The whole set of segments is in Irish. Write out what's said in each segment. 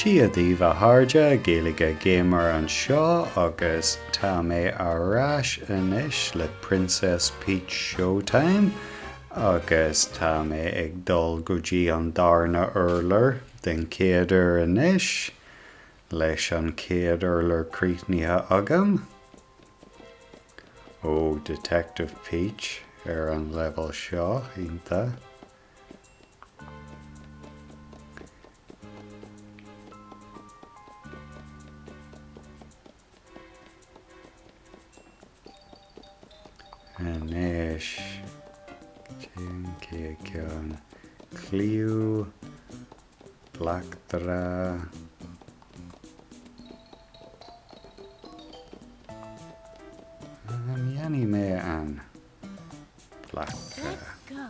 Dia daoibh a chairde, Gaeilge Gamer anseo agus tá mé ar ais anois le Princess Peach Showtime agus tá mé ag dul go dtí an darna urlár den chéad uair anois leis an chéad urlár críochnaithe agam. Ó Detective Peach ar an leibhéal seo, iontach. Anois, cén chéad ceann? Cliú, Bleachtaire. An ndéanfaidh mé an Bleachtaire? Let's go.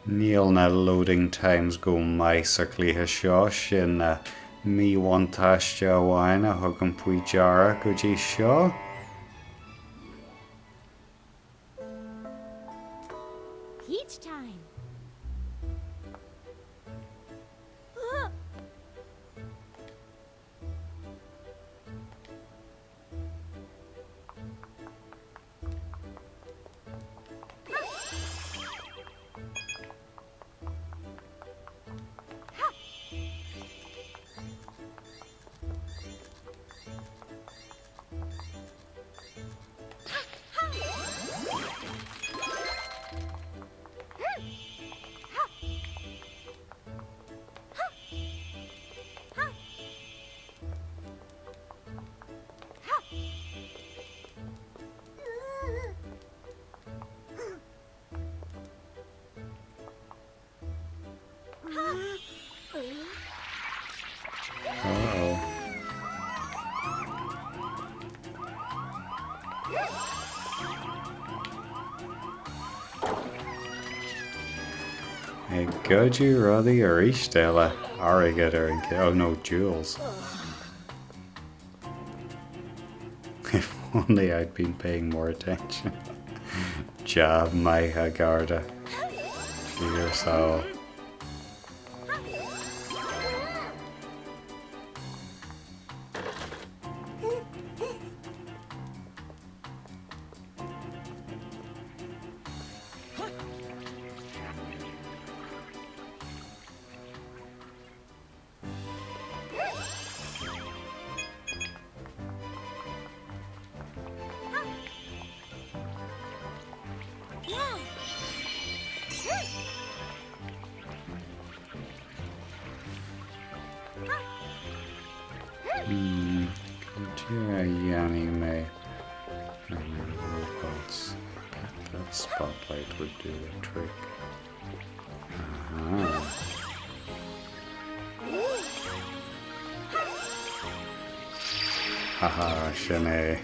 Níl na loading times go maith sa chluiche seo, sin míbhuntáiste amháin a thugaim faoi deara go dtí seo. Peach time! Uh-oh. Ag goid rudaí arís eile. Airgead ar an Oh no, jewels. If only I'd been paying more attention. Jab maith a Gharda. Fíor Hmm, cad é a dhéanfaidh mé ar na robots? Bet that spotlight would do the trick. Aha. Haha, sin é.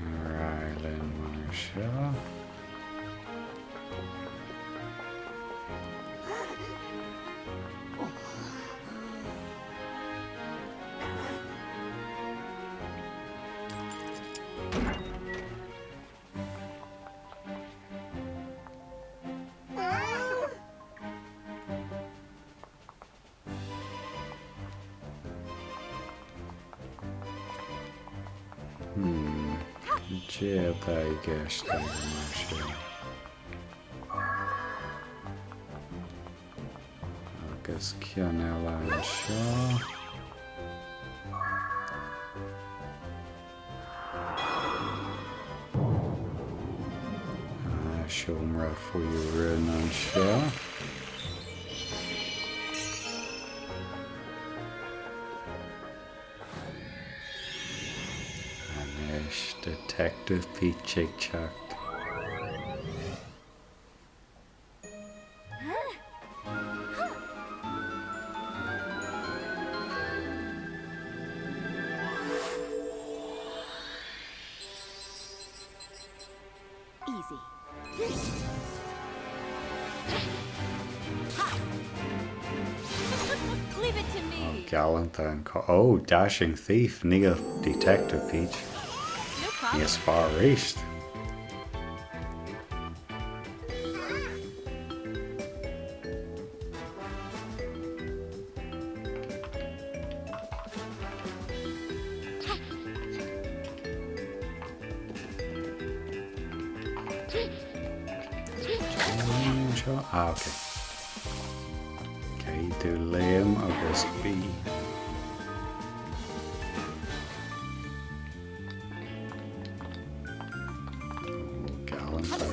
Ar aghaidh linn mar seo. Hmm. Cad é atá i gceist aige mar sin? Agus ceann eile anseo. seomra faoi rún anseo. Anois Detective Peach ag teacht. Easy. Leave it to me. Oh, galánta an Oh, Dashing Thief, níl Detective Peach. No problem. Níos fearr arís. Anseo? Ah, ok. Caithfidh tú léim agus B. Oh, galánta.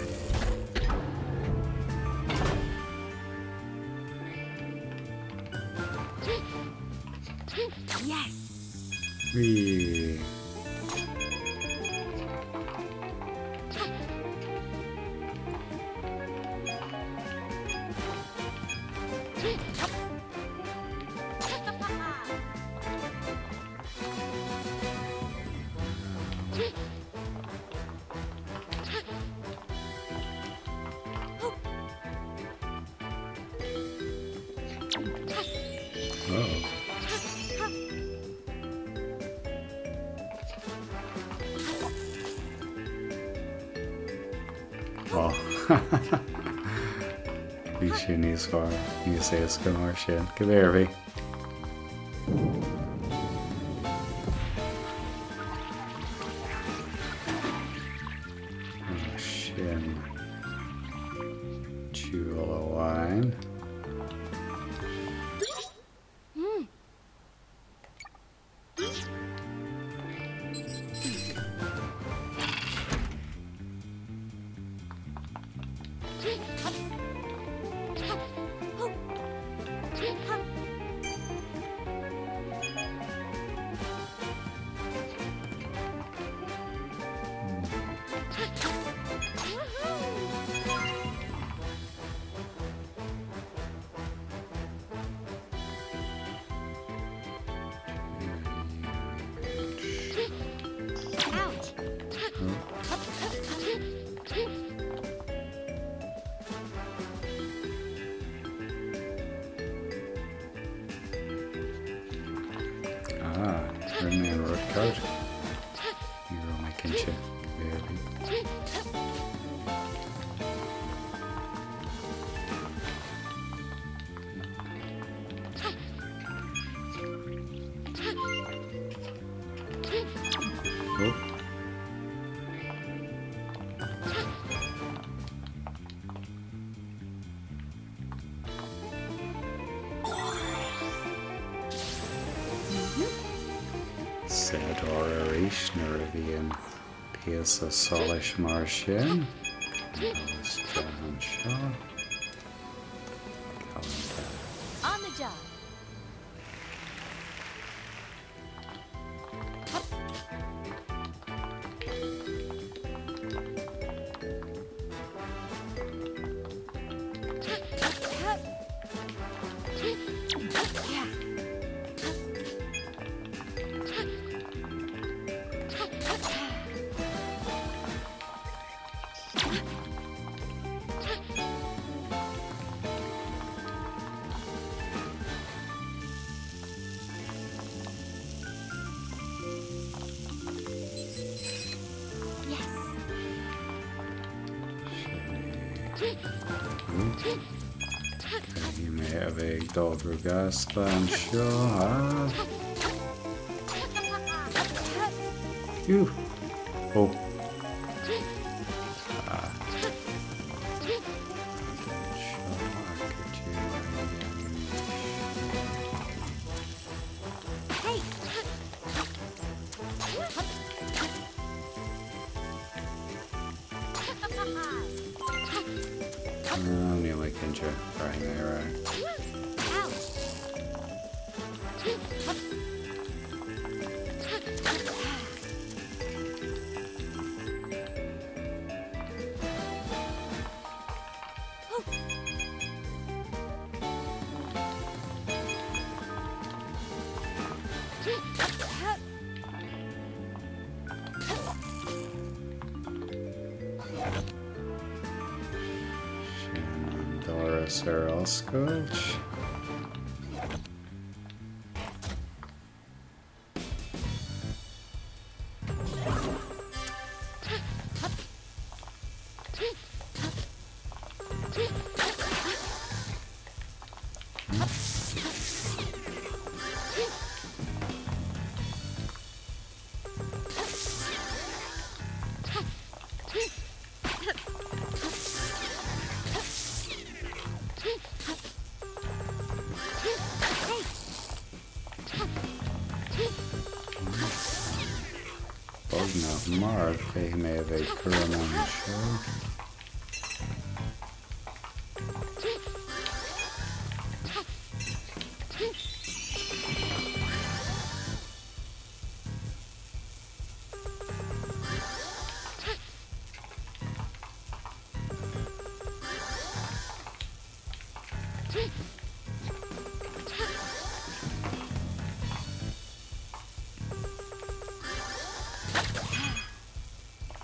Yes! Whee! Oh. Oh. Bhí sé níos fearr, níos éasca mar sin. Cibé ar bith. Sin jewel amháin. Ah, rinne mé an rud ceart. Ní raibh mé cinnte cibé ar bith. Oh. Said arís nuair a bhíonn píosa solais mar sin. Isteach anseo. Galánta. On the job. Caithfidh mé a bheith ag dul go gasta anseo. Oh. Ah. Cinnte, rachaidh mé ar aghaidh. Sin an doras ar oscailt. Beagnach marbh, caithfidh mé a bheith cúramach anseo.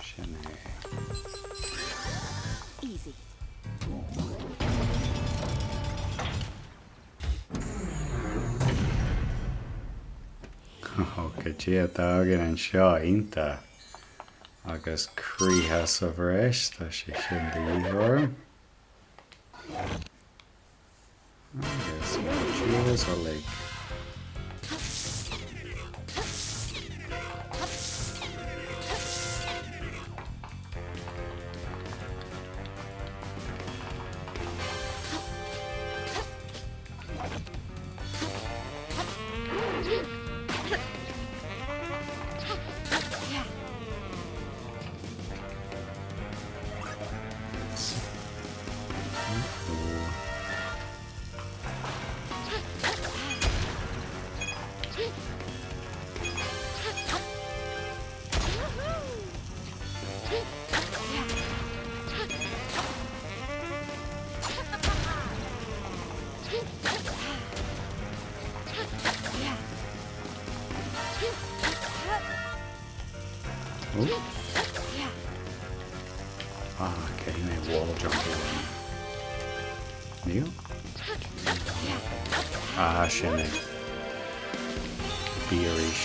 Sin é. Easy. Ó, cad é atá againn anseo, iontach. Agus croíthe sa bhreis, tá sé sin de dhíth orm. Agus na jewels uilig. Ah, caithfidh mé wall jump a dhéanamh. Níl? Ah, sin é. Bí arís.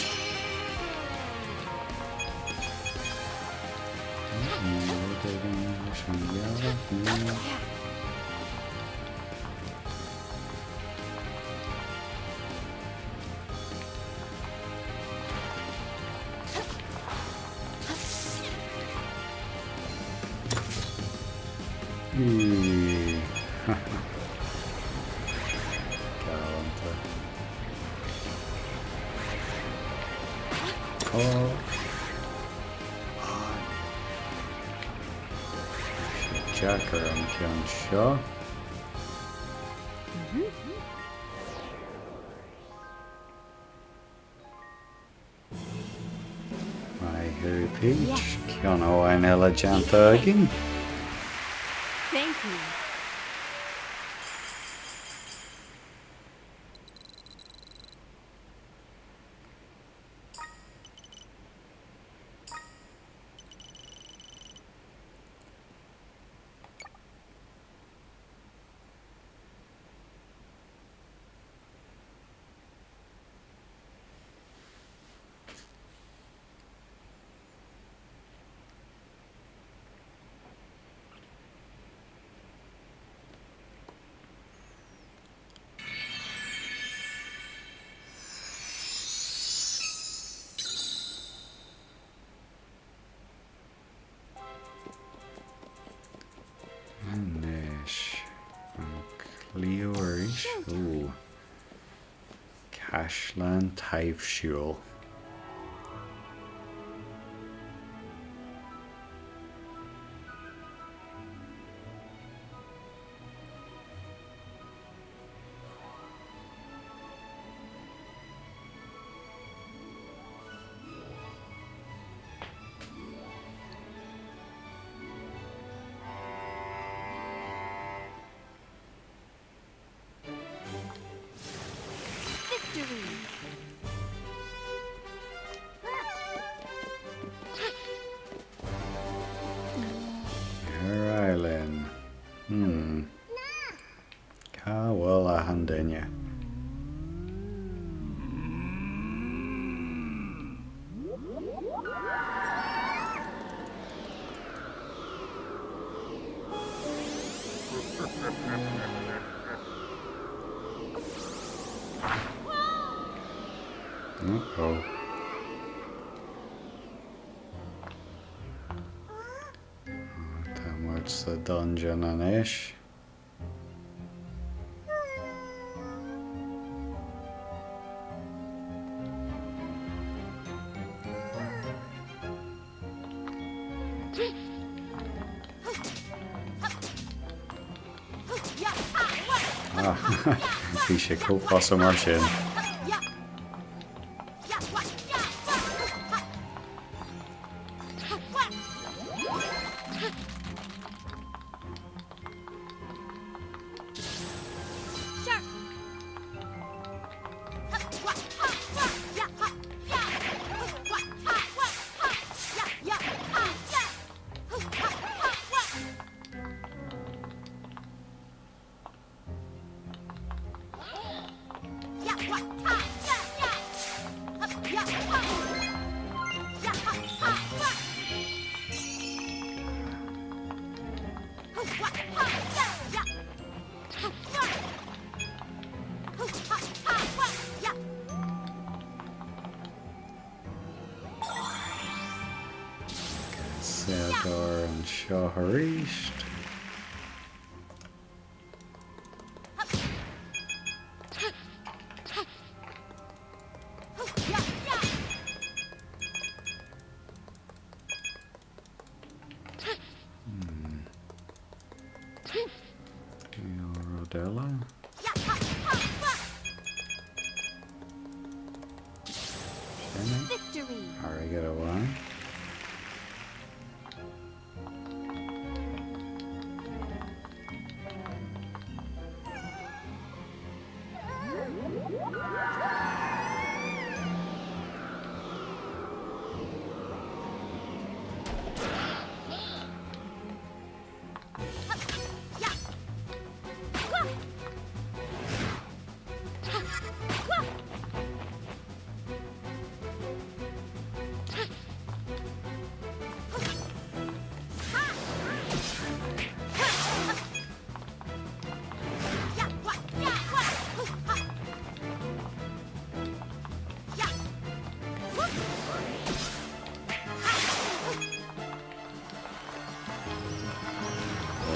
Níl rud éigin leis an ghealach, níl. Galánta. Oh. Deacair an ceann seo. Maith thú Peach, ceann amháin eile déanta againn. Thank you. Anois, an claíomh arís. Ó. Caisleán taibhsiúil. Victory! Ar aghaidh linn. Hmm. Cá bhfuil achan duine? Uh-oh. Tá muid sa dungeon anois. Ah, bhí sé chomh fusa mar sin. Seadóir anseo arís. Níl rud eile. Sin é. Victory! Airgead amháin. Ó,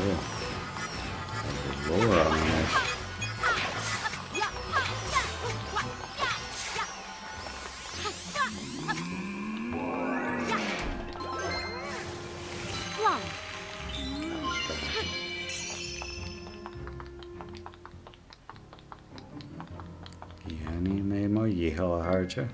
tá go leor ann anois. Dhéanfaidh mé mo dhícheall, a chairde.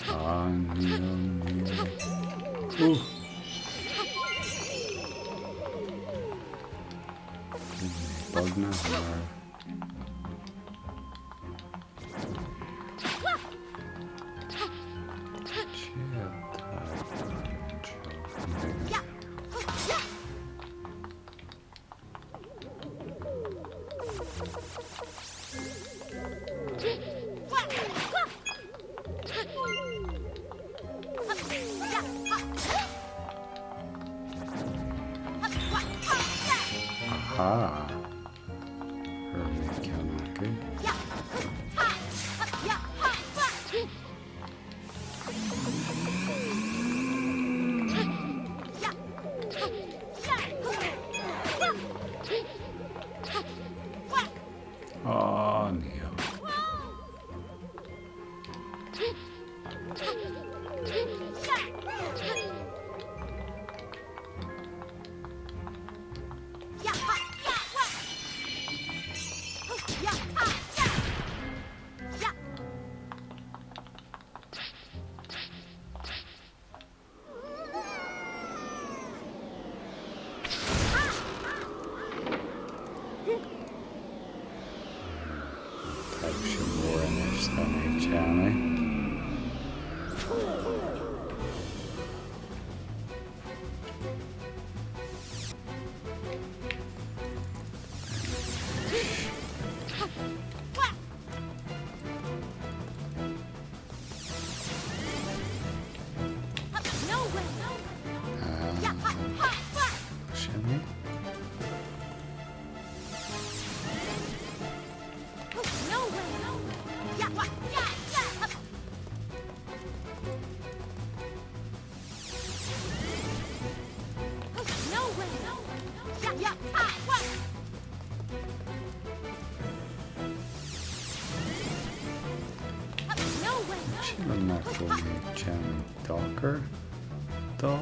Ah, níl, níl. Ooh. Beagnach marbh. Aha! Chuir mé ceann acu. Á, níl. Sílim nach bhfuil mé ag déanamh dochar dó.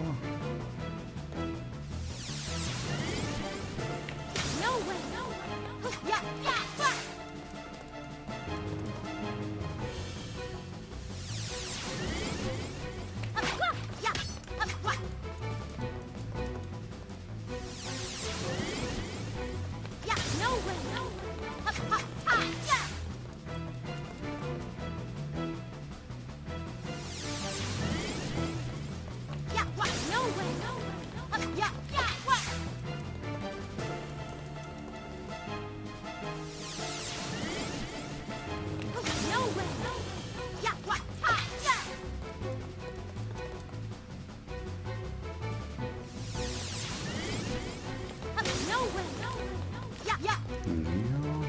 Níl.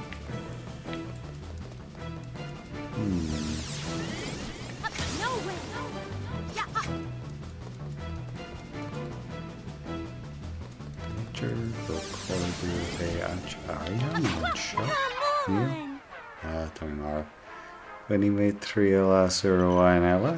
Hmm. B'fhéidir gur chóir domh a bheith áit áirithe nó anseo? Níl? Ah, tá mé marbh. Bainfidh mé triail as uair amháin eile.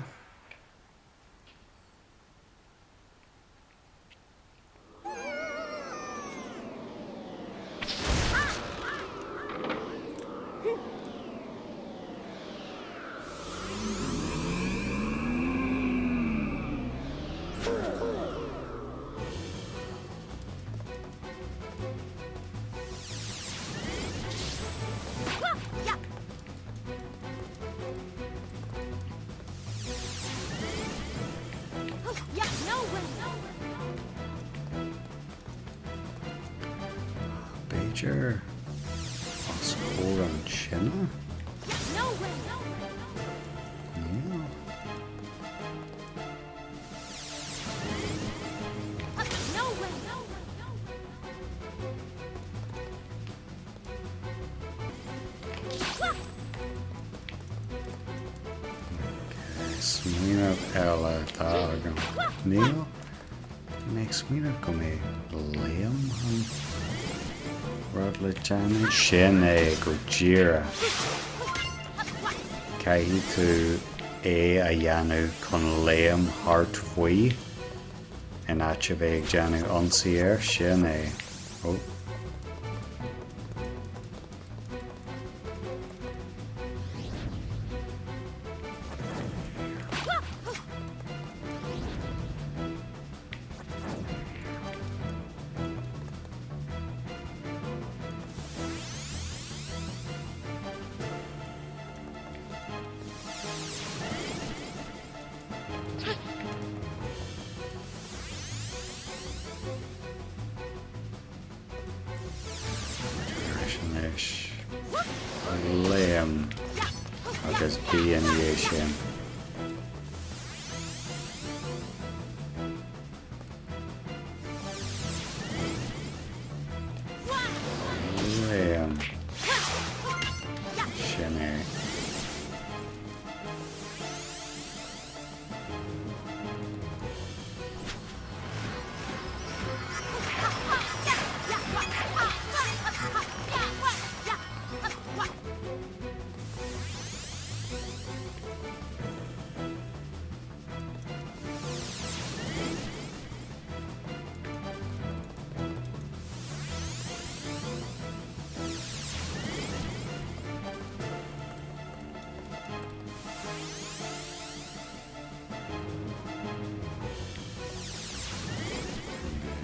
B'fhéidir os comhair an tine? Níl. Smaoineamh eile atá agam. Níl mé ag smaoineamh go mbeidh léim an rud le déanamh. Sin é go díreach. Caithfidh tú é a dhéanamh chun léim thart faoi in áit a bheith ag déanamh ionsaí air. Sin é. Ó. Anois léim agus B ina dhiaidh sin. Léim. Sin é.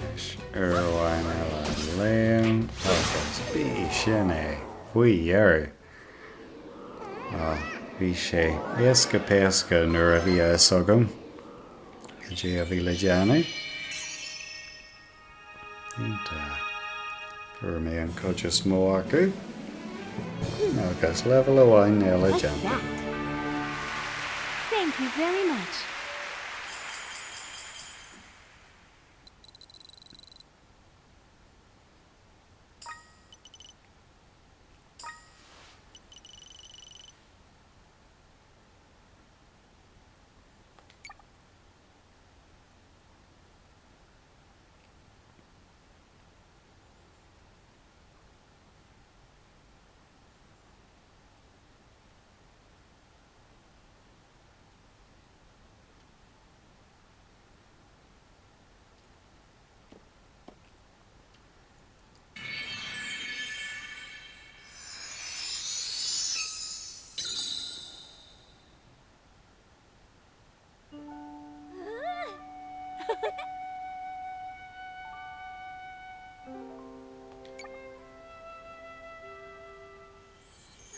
Anois uair amháin eile léim agus B sin é faoi dheireadh. Ah, bhí sé éasca péasca nuair a bhí a fhios agam cad é a bhí le déanamh. Iontach. Fuair mé an cuid is mó acu. Agus leibhéal amháin eile déanta. Thank you very much.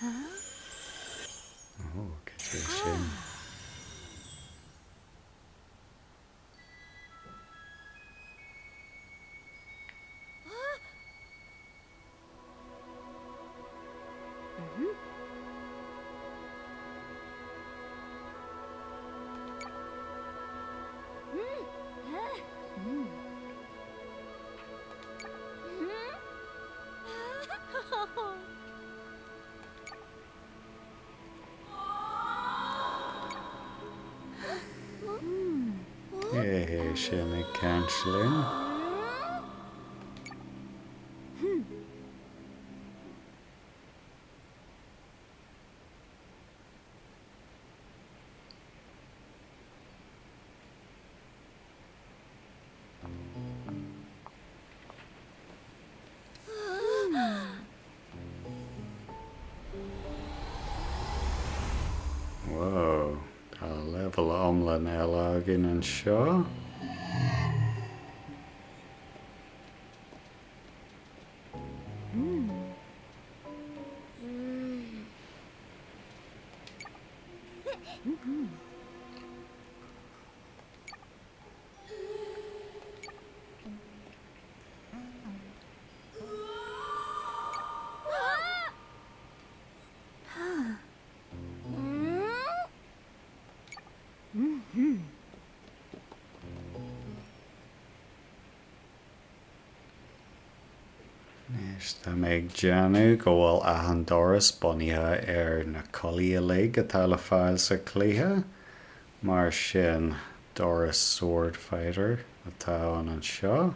Ó, cad é sin? Cé hé sin ag caint linn? Wow, tá leibhéal iomlán eile againn anseo. Anois tá mé ag déanamh go bhfuil achan doras bunaithe ar na culaí uilig atá le fáil sa chluiche, mar sin doras Sword Fighter atá ann anseo.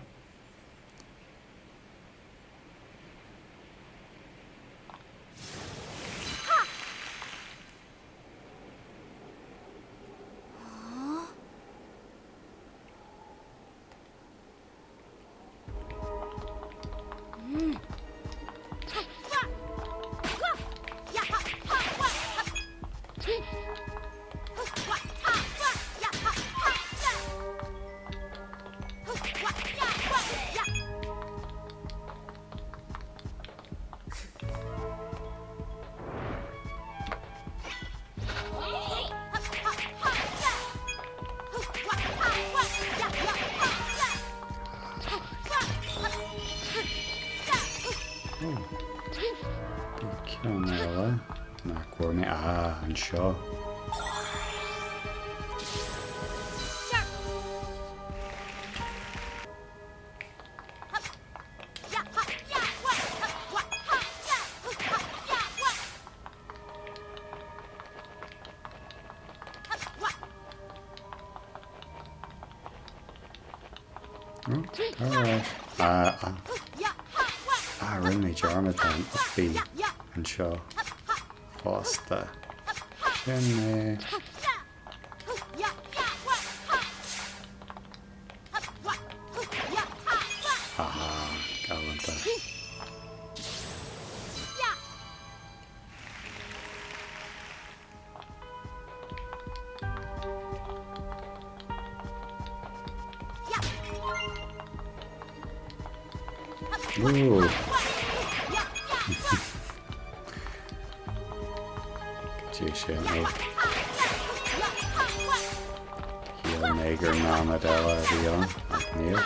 Ceann eile nach bhfuair mé. Ah, anseo. Ah, rinne mé dearmad tá an up B anseo fosta. Sin é. Haha, galánta. Ooh. Cad é sin? Ó. Shíl mé gur námhaid eile a bhí ann, ach níl.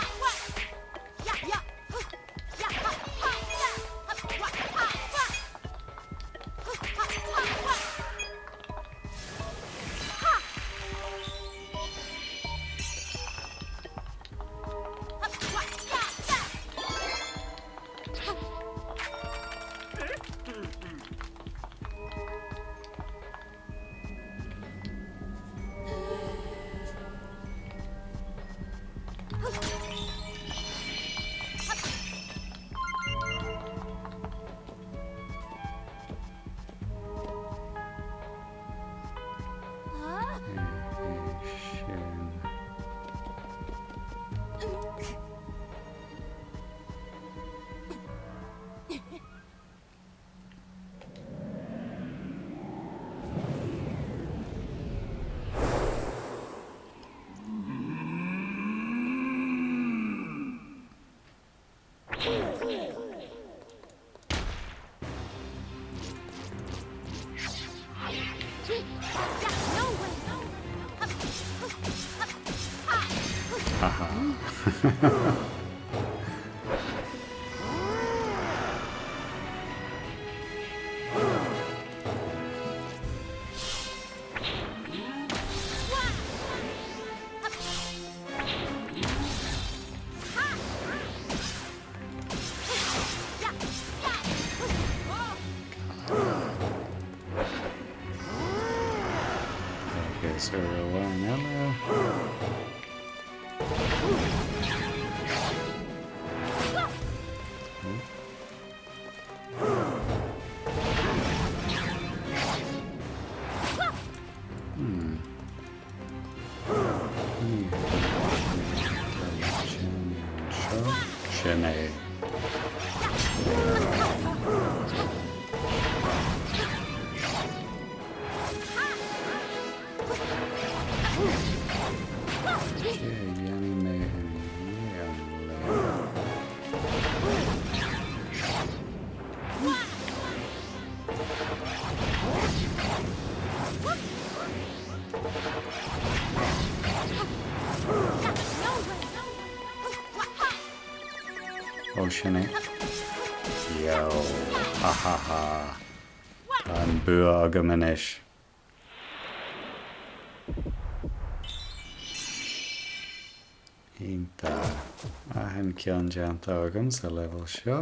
Agus uair amháin eile. Hmm. Sin é. Cé a dhéanfaidh mé ina dhiaidh an lae? Ó sin é. Yo! Ha ha ha! Tá an bua agam anois. Iontach. Achan ceann déanta agam sa leibhéal seo.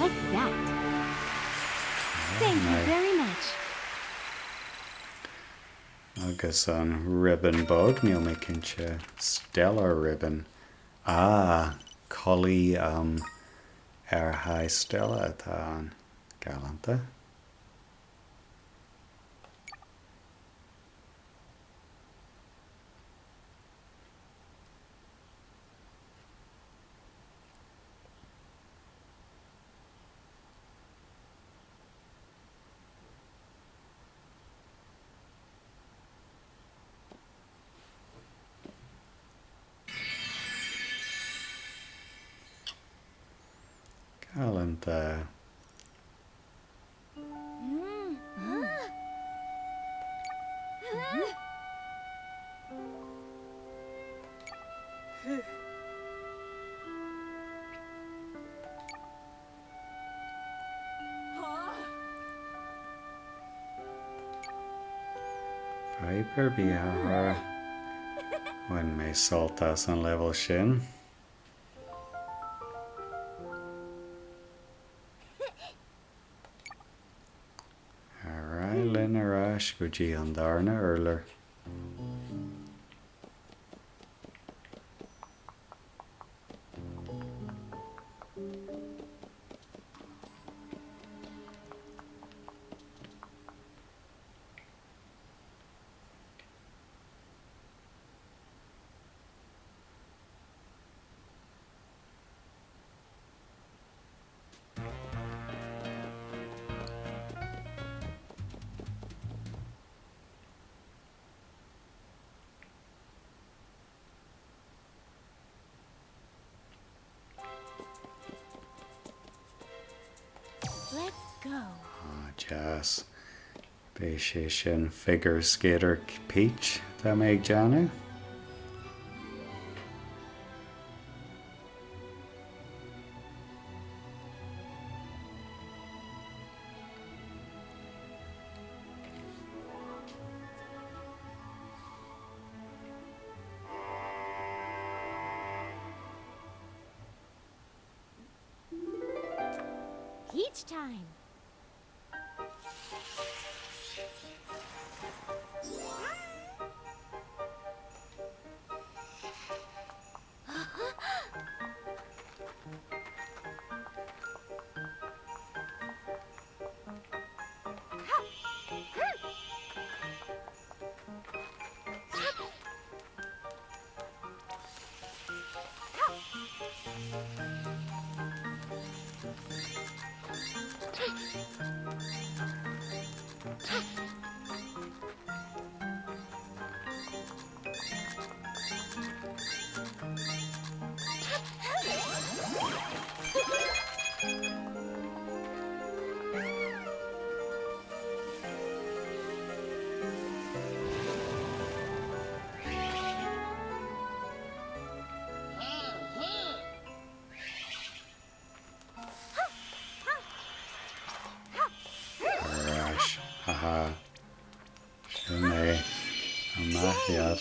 Like that. Thank you very much. Agus an ribbon bog, níl mé cinnte. Stellar ribbon. Ah, culaith um, ar haghaidh Stella atá ann. Galánta. Galánta. Fadhb ar bith, a chara. Bhain mé sult as an leibhéal sin. Ar aghaidh linn ar ais go dtí an darna urlár. Let's go. Ah, deas. Beidh sé sin Figure Skater Peach tá mé ag déanamh. Peach time. Ar ais, haha. Sin é. Amach iad.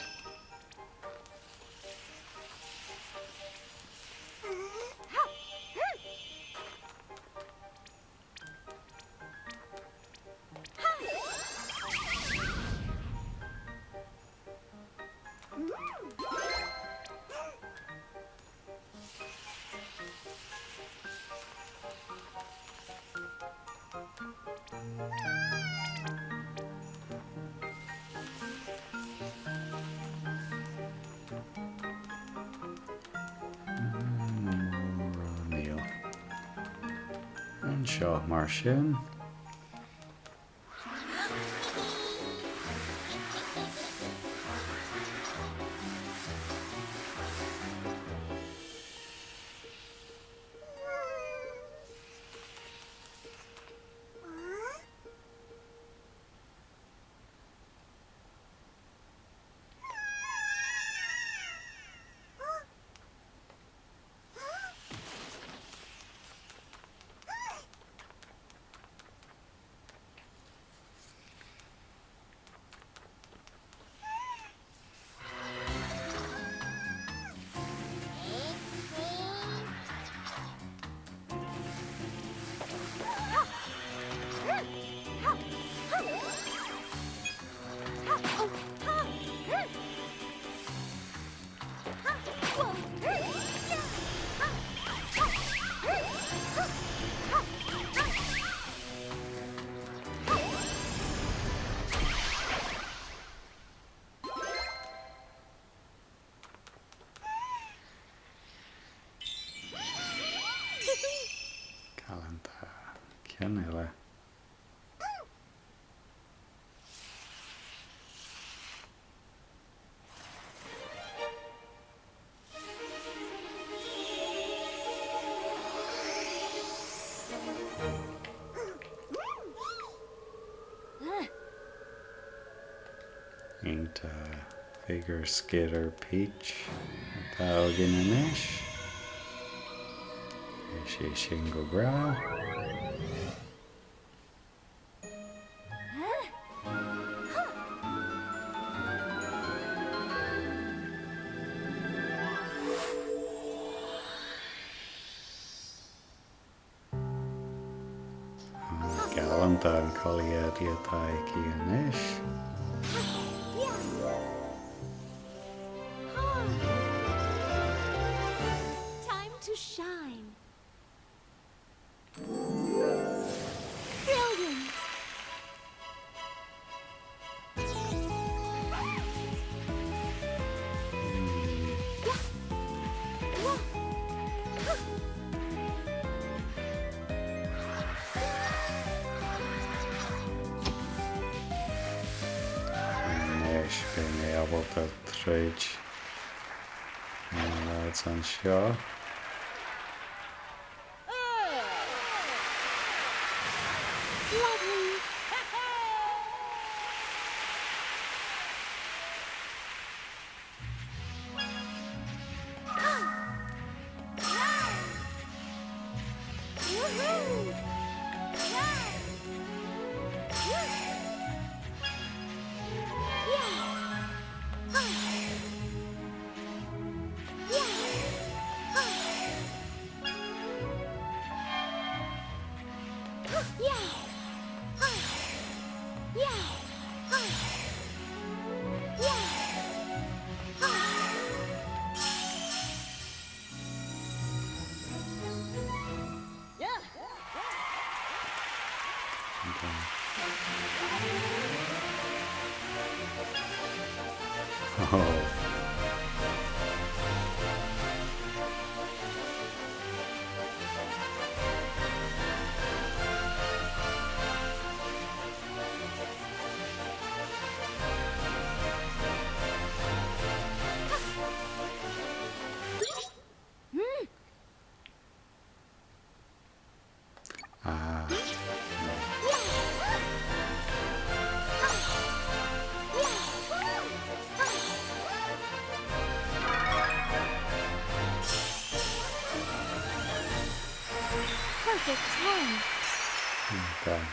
Níl. Anseo mar sin. Galánta. Ceann eile. Iontach. Figure Skater Peach atá againn anois. Beidh sé sin go breá. Galánta an culaith éadaí atá aici anois. Time to shine. Brilliant! Anois beidh mé ábalta troid na lads anseo. Oh. Perfect 10. Iontach.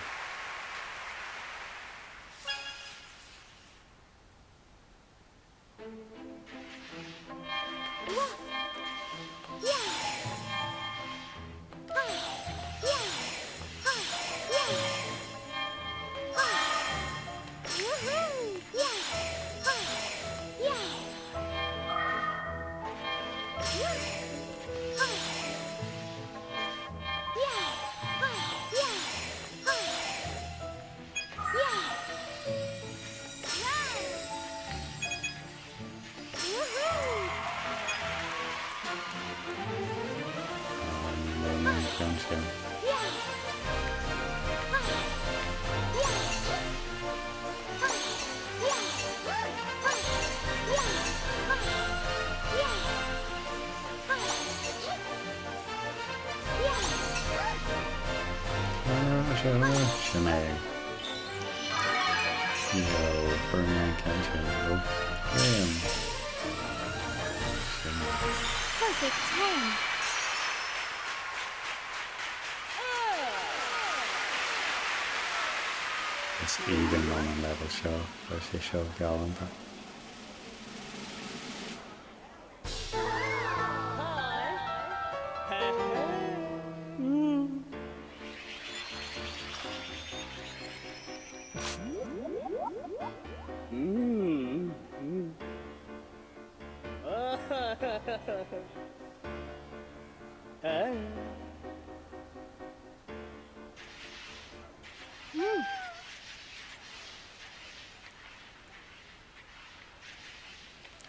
Sin é. Yo, fuair mé an ceann sin. Ó, damn. Sin é. Perfect 10. Is aoibhinn liom an leibhéal seo, tá sé seo galánta.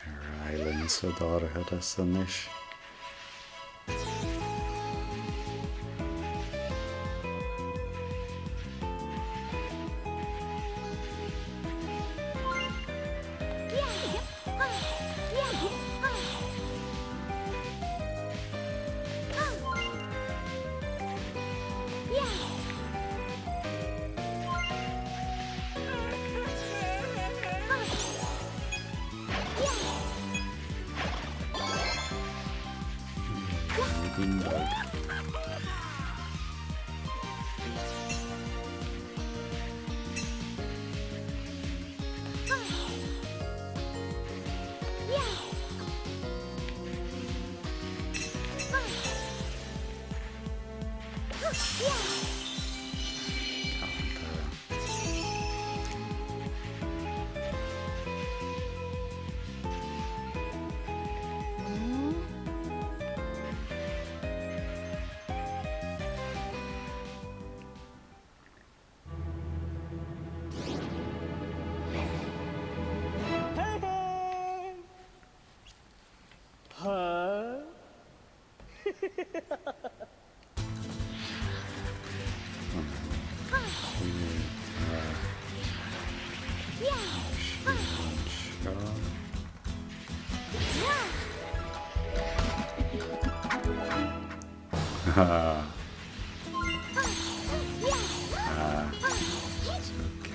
Ar aghaidh linn sa dorchadas anois.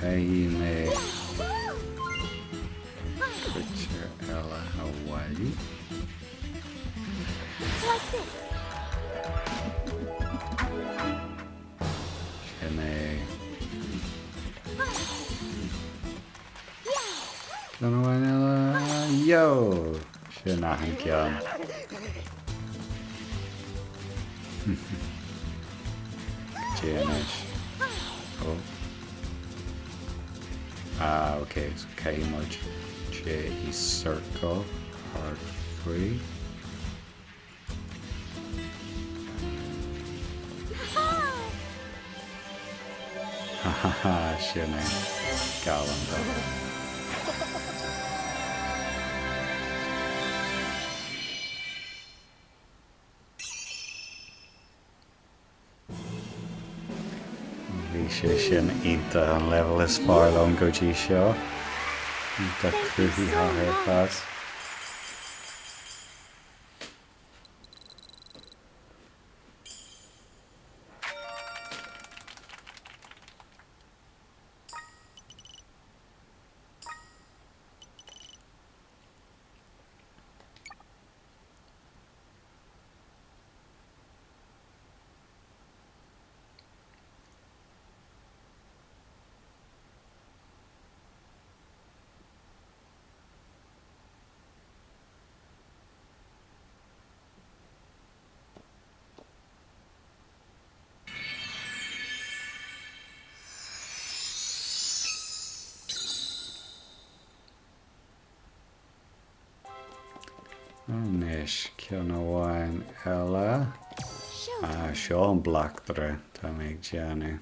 Caithfidh mé creature eile a bhailiú. Like this. Sin é. Ceann amháin eile. Yo! Sin achan ceann. Cad é anois? Ó. Ah, ok, so caithfidh muid téigh i circle thart faoi. Ha ha ha, sin é. Galánta. Bhí sé sin iontach, an leibhéal is fearr liom go dtí seo. Iontach Thank you so cruthaitheach ar much. fad. Anois, ceann amháin eile. Ah, seo an bleachtaire, tá mé ag déanamh.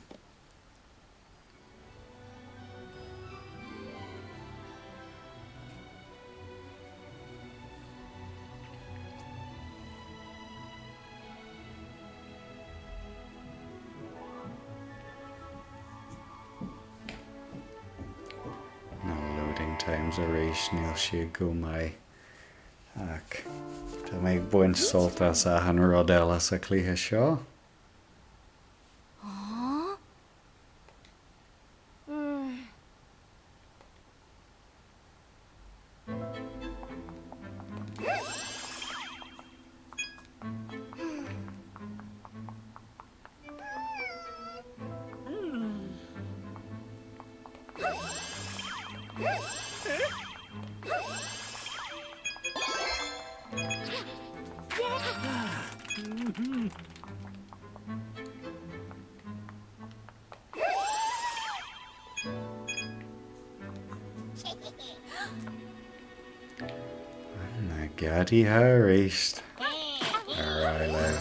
Na loading times arís, níl siad go maith. Ach tá mé ag baint sult as achan rud eile sa chluiche seo. Na gadaithe arís. Ar aghaidh leo.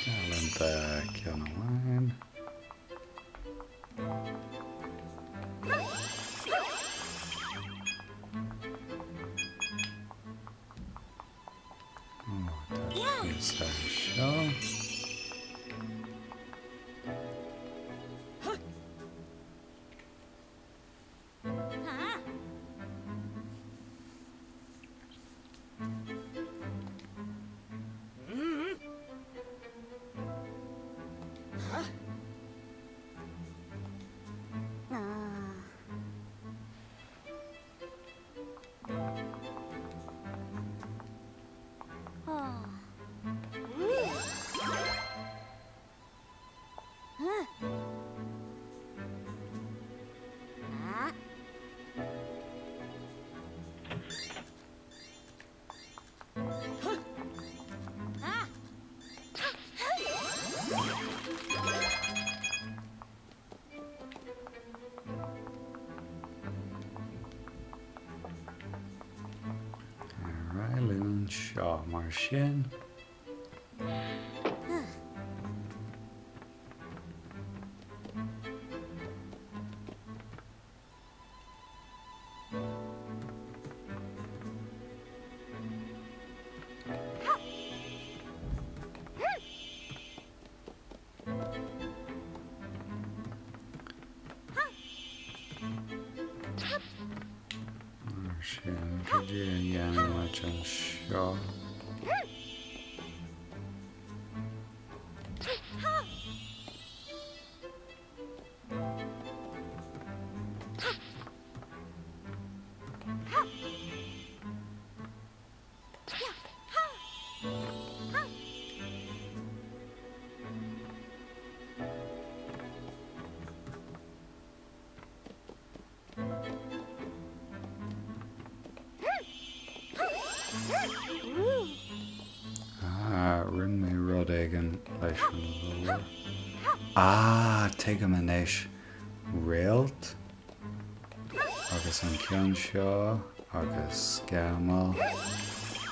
Galánta ceann amháin. Ó, tá píosa anseo. Ar aghaidh linn anseo mar sin. Mar sin, cad é a dhéanann muid anseo? Ah, rinne mé rud éigin leis an leabhar. Ah, tuigim anois. Réalt agus an ceann seo agus scamall.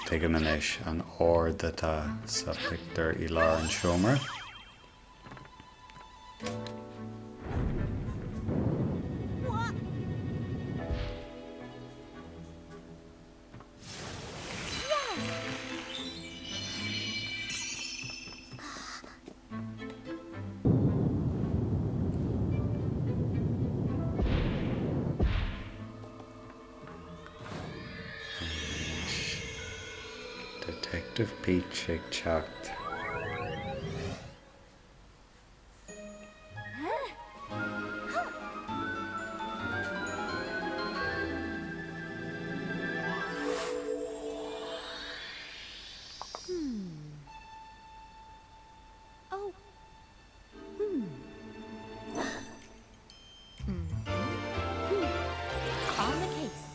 Tuigim anois an ord atá sa phictiúr i lár an seomra. Anois, Detective Peach ag teacht. On the case.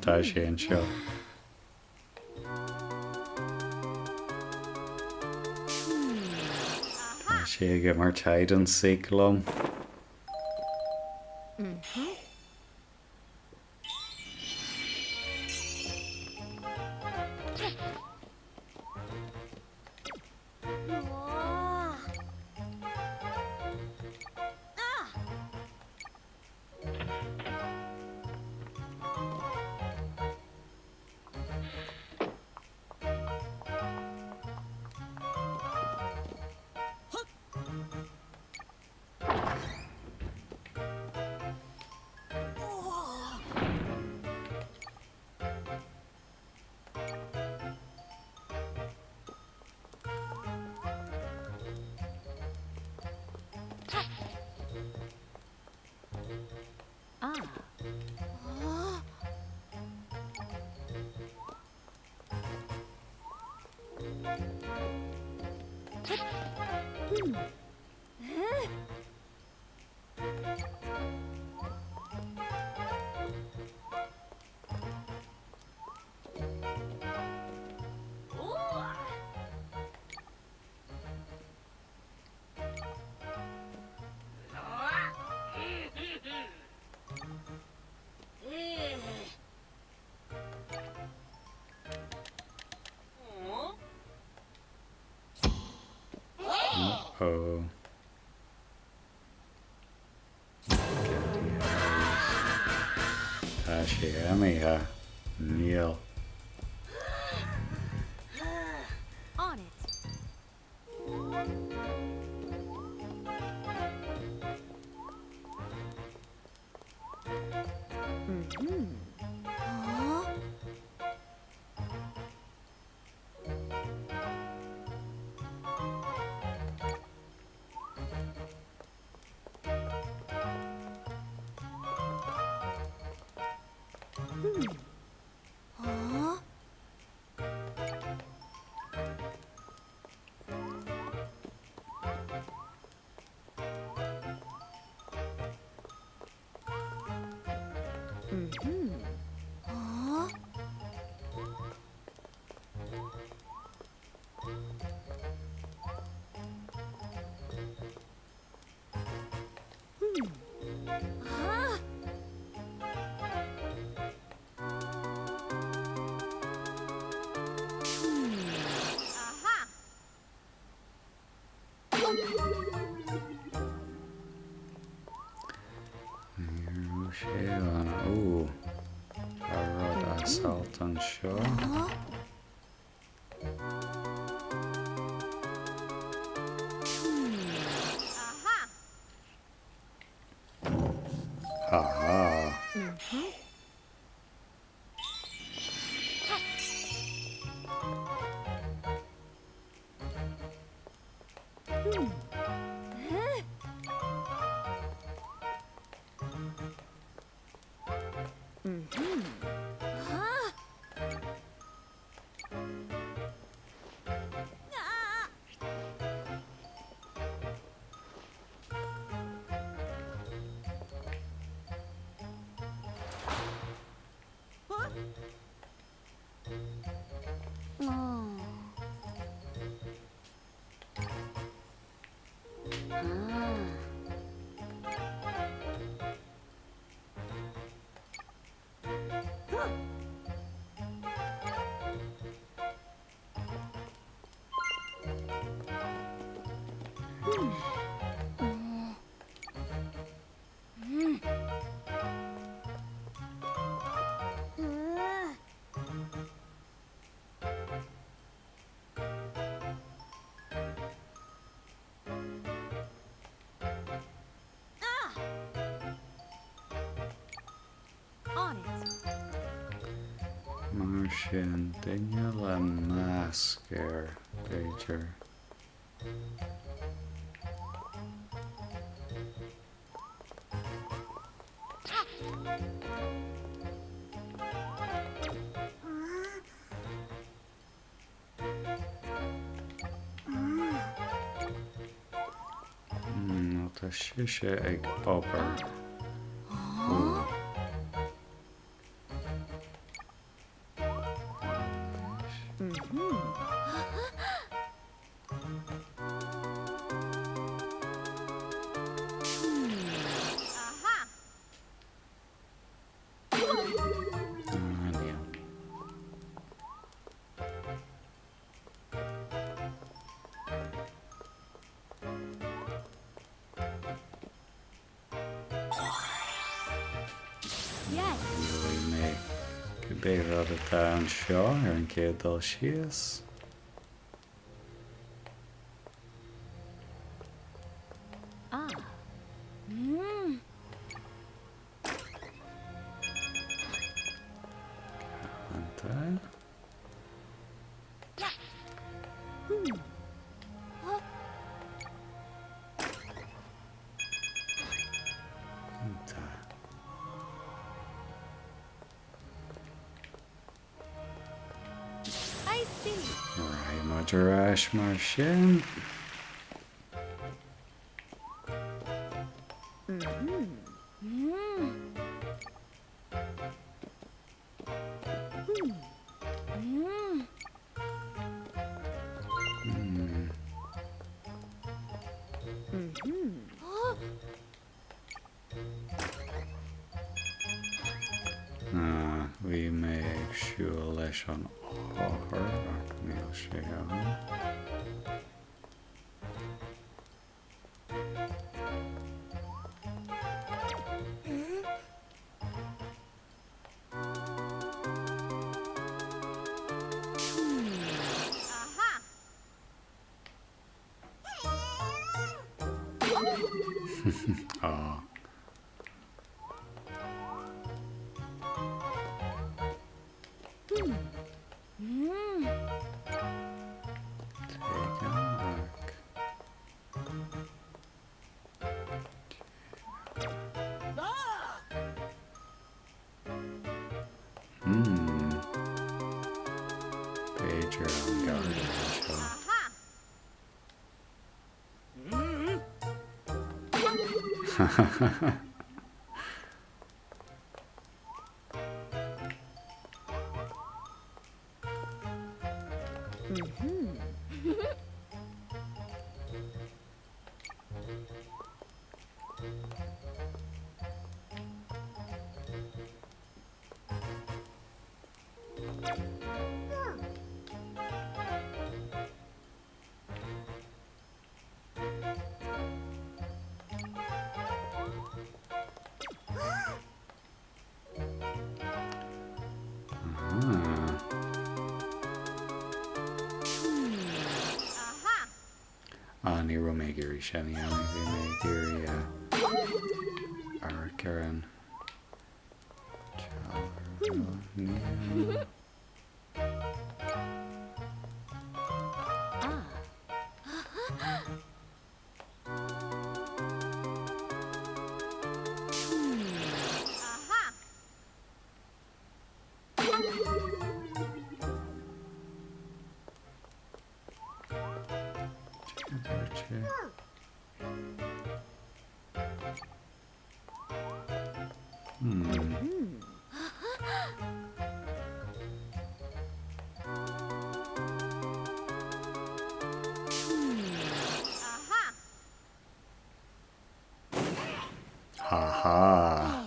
Tá sé anseo. Tá sé ag imirt hide and seek liom. Oh. Tá sé imithe. Níl. On it. Ní raibh sé an Ó, tá rud assault anseo. Aha. On it. Mar sin, duine le masc air, b'fhéidir. Tá sise ag obair. Ó. Ah, níl. Gheobhaidh mé cibé rud atá anseo ar an gcéad dul síos. Galánta. Iontach. Rachaidh muid ar ais mar sin. Bhí mé ag siúl leis an othar ach níl sé ann. Á. Téigh amach. Hmm. B'fhéidir an garda anseo. Ah, ní raibh mé ag iarraidh sin a dhéanamh, bhí mé ag iarraidh amharc ar an Níl. Hmm. Ha ha.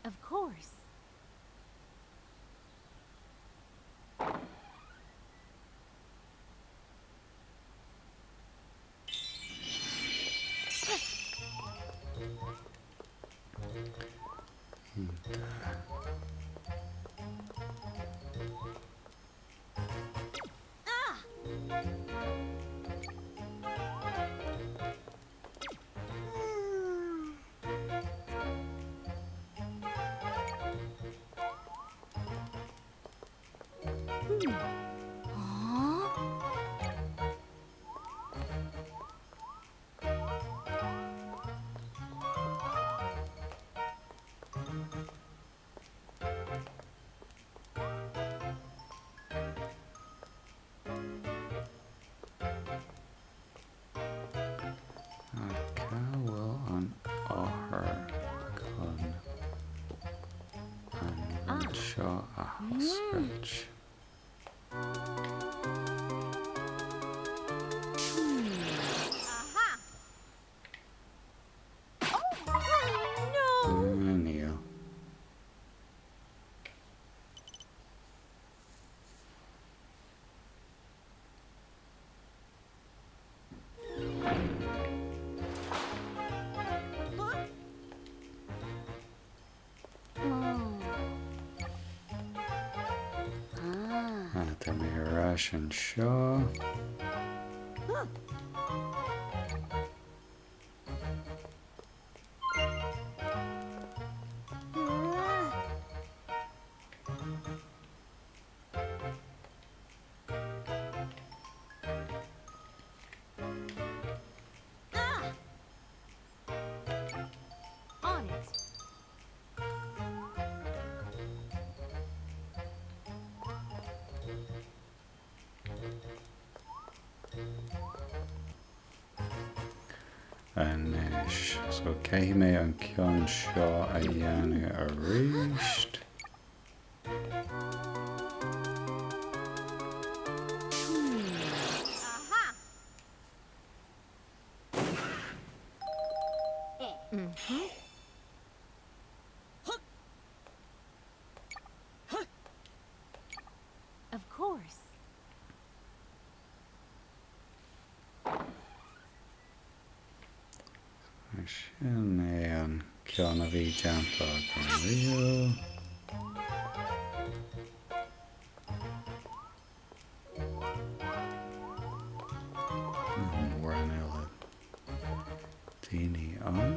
Of course. seo a oscailt. Níl. Tá mé ar ais anseo. On it. Anois, so caithfidh mé an ceann seo a dhéanamh arís. Of course. Sin é an ceann a bhí déanta agam riamh. Níl mórán eile daoine ann.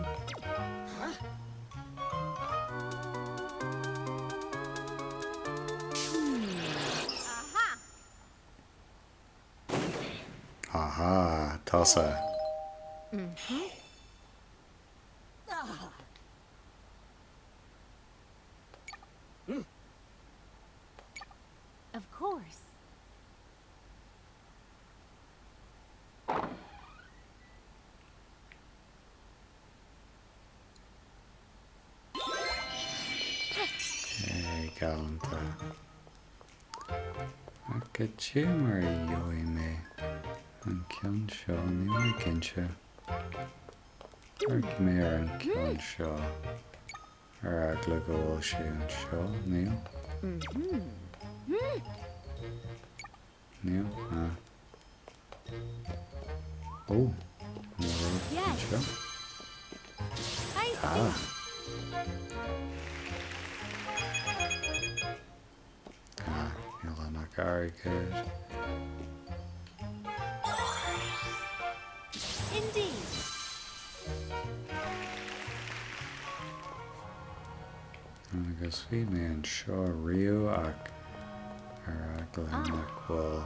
Aha, tusa. Of course. Hey, galánta. Ach cad é mar a gheobhaidh mé an ceann seo, níl mé cinnte. Amharcfaidh mé ar an ceann seo. Ar eagla go bhfuil sé anseo, níl? Níl? Ah. Ó, an bhfuil rud anseo? Tá. Ah, níl ann ach airgead. Indeed. Agus bhí mé anseo riamh ach ar eagla nach bhfuil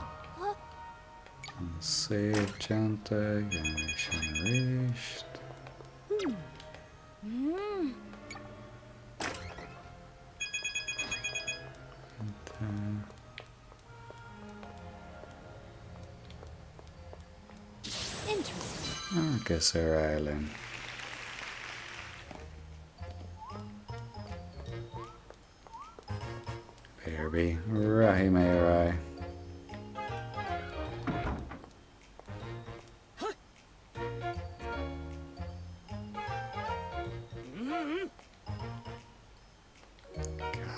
an save déanta, déanfaidh mé sin arís. Agus ar aghaidh linn. Pé ar bith, rachaidh mé ar aghaidh.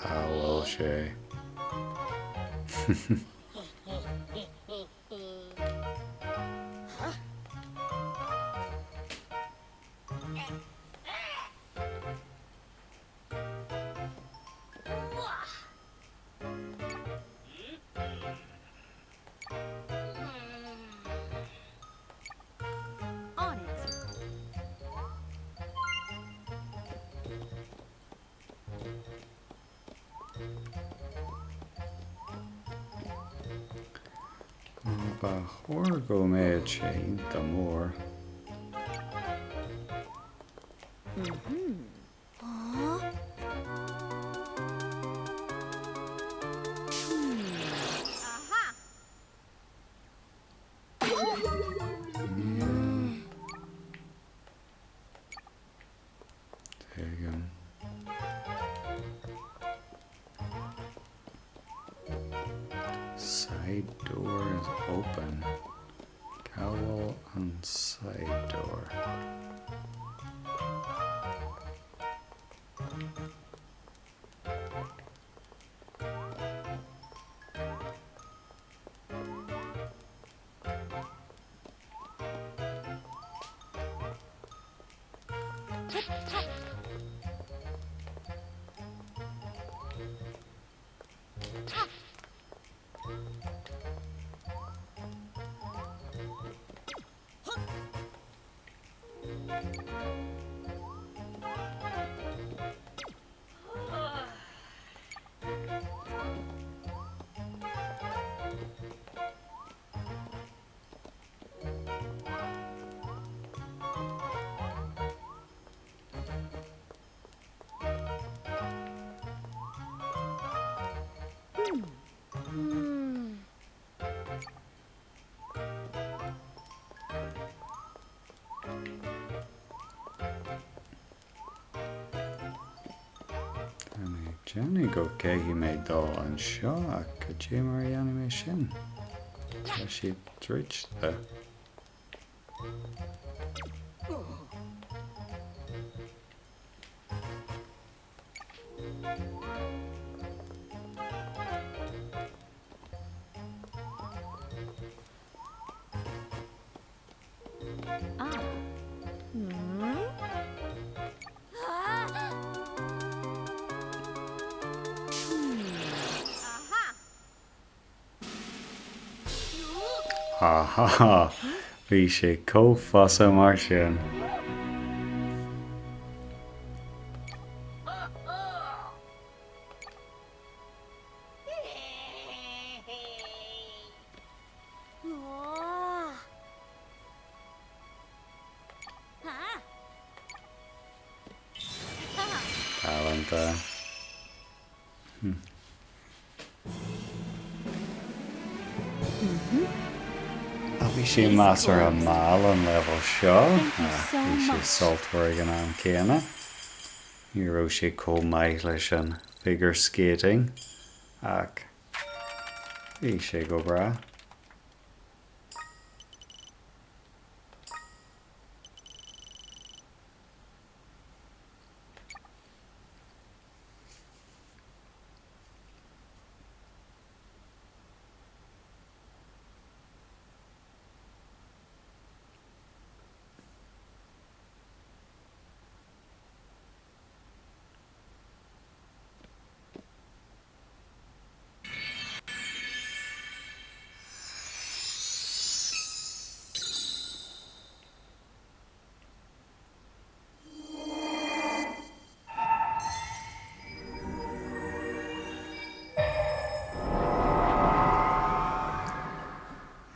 Cá bhfuil sé? On it. Ba chóir go mbeadh sé iontach mór. Tuigim. Side door is open. Cá bhfuil an side door? Tá mé ag déanamh go gcaithfidh mé dul anseo ach cad é mar a dhéanfaidh mé sin? Tá sé druidte. Ha ha! Bhí sé chomh fusa mar sin. Galánta. Bhí sé measartha mall an leibhéal seo, ach bhí sé sultmhar ag an am céanna. Ní raibh sé chomh maith leis an figure skating, ach bhí sé go breá.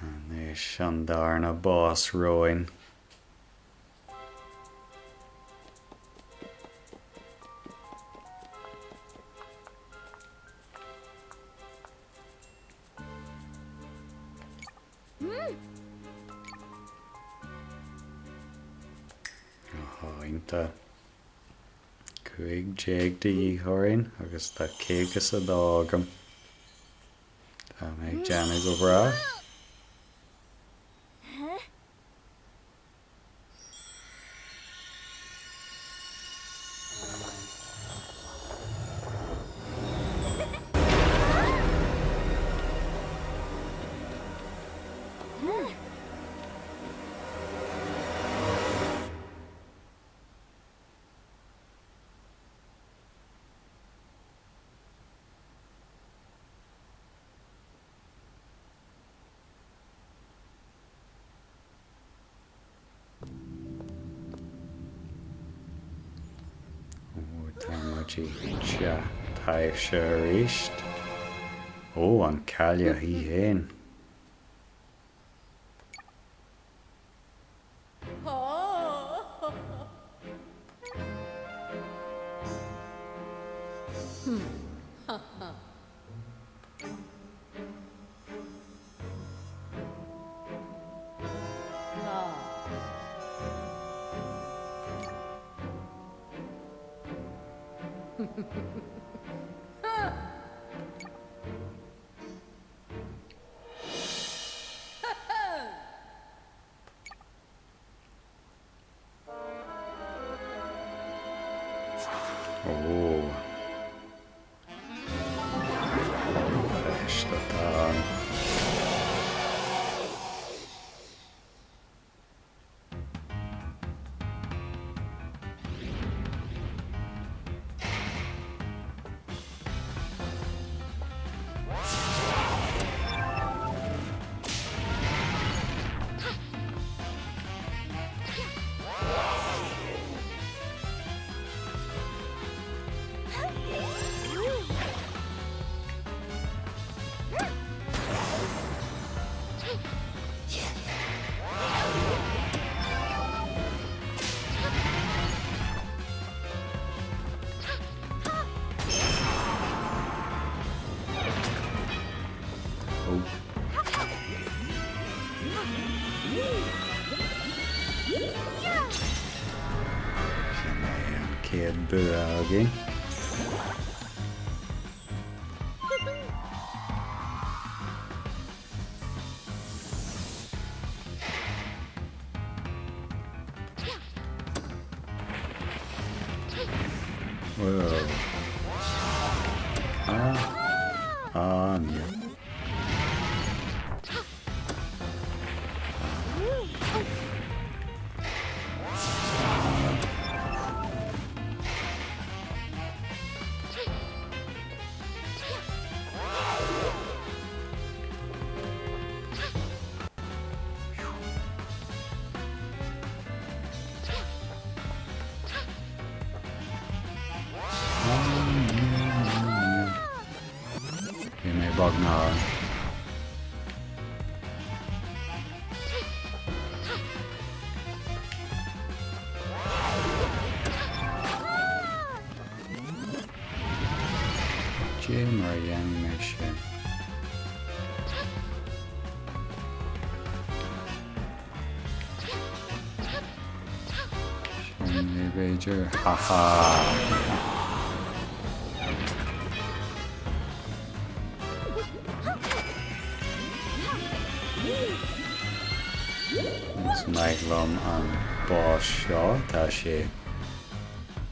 Anois an darna boss romhainn. Iontach. 15 de dhíth orainn agus tá 52 agam. Tá mé ag déanamh go breá. Ó, tá muid i dteach taibhse arís. Ó, an cailleach í fhéin. Ó. Ollpheist atá ann. Sin é an chéad bua againn. Whoa. Ah. Ah, níl. Bhí mé beagnach ann. Cé mar a dhéanfaidh mé sin? Sin é b'fhéidir. Ha ha! Is maith liom an boss seo, tá sé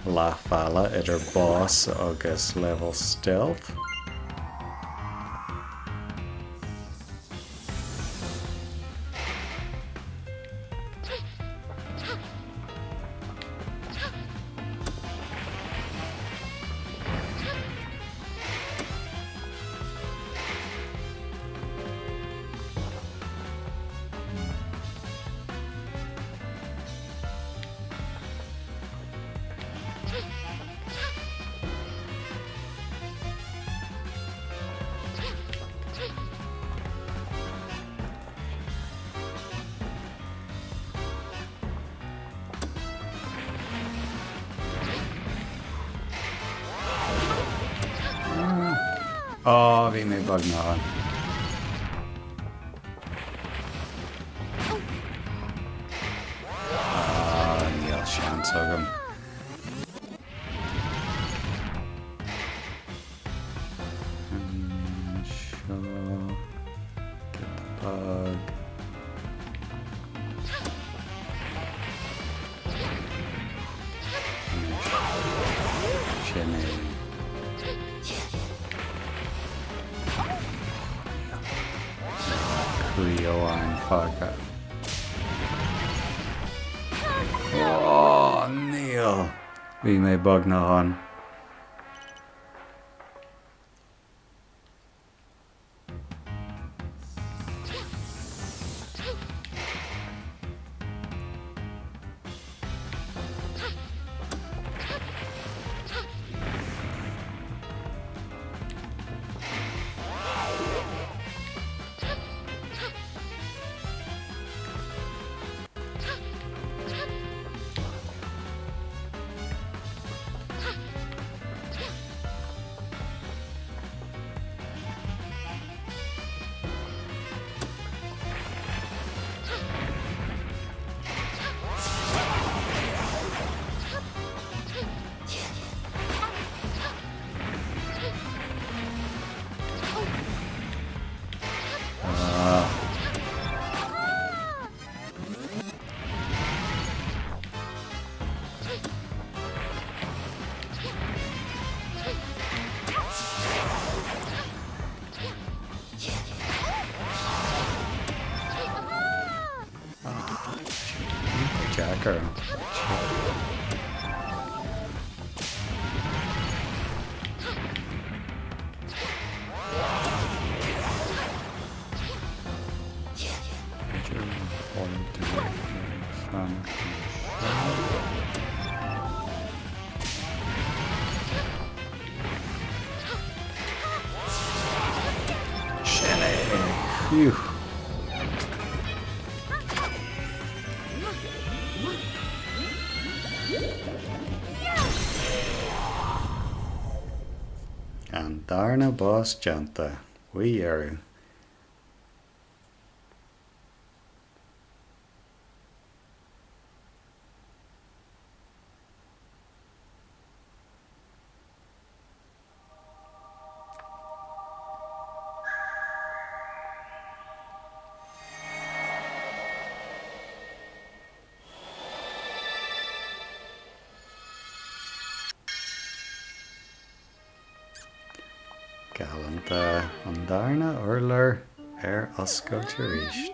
leath bealaigh idir boss agus level stealth. Á, bhí mé beagnach ann. Ah, níl seans agam. Anseo, get the bug. Sin é. Croí amháin fágtha. Ó, níl! Bhí mé beagnach ann. Amharc ar an chuid seo. B'fhéidir gur chóir dúinn fanacht anseo. Sin é! Phew! An darna boss déanta. Faoi dheireadh. Galánta an darna urlár ar oscailt arís.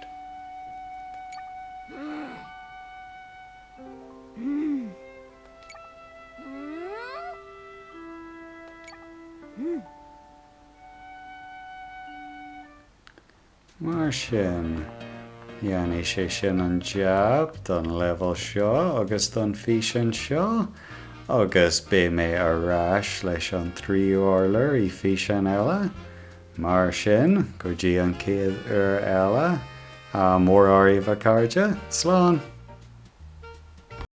Mar sin, dhéanfaidh sé sin an jab don leibhéal seo agus don físeán seo, agus beidh mé ar ais leis an tríú urlár i físeán eile. Mar sin, go dtí an chéad uair eile, ádh mór oraibh a chairde, slán!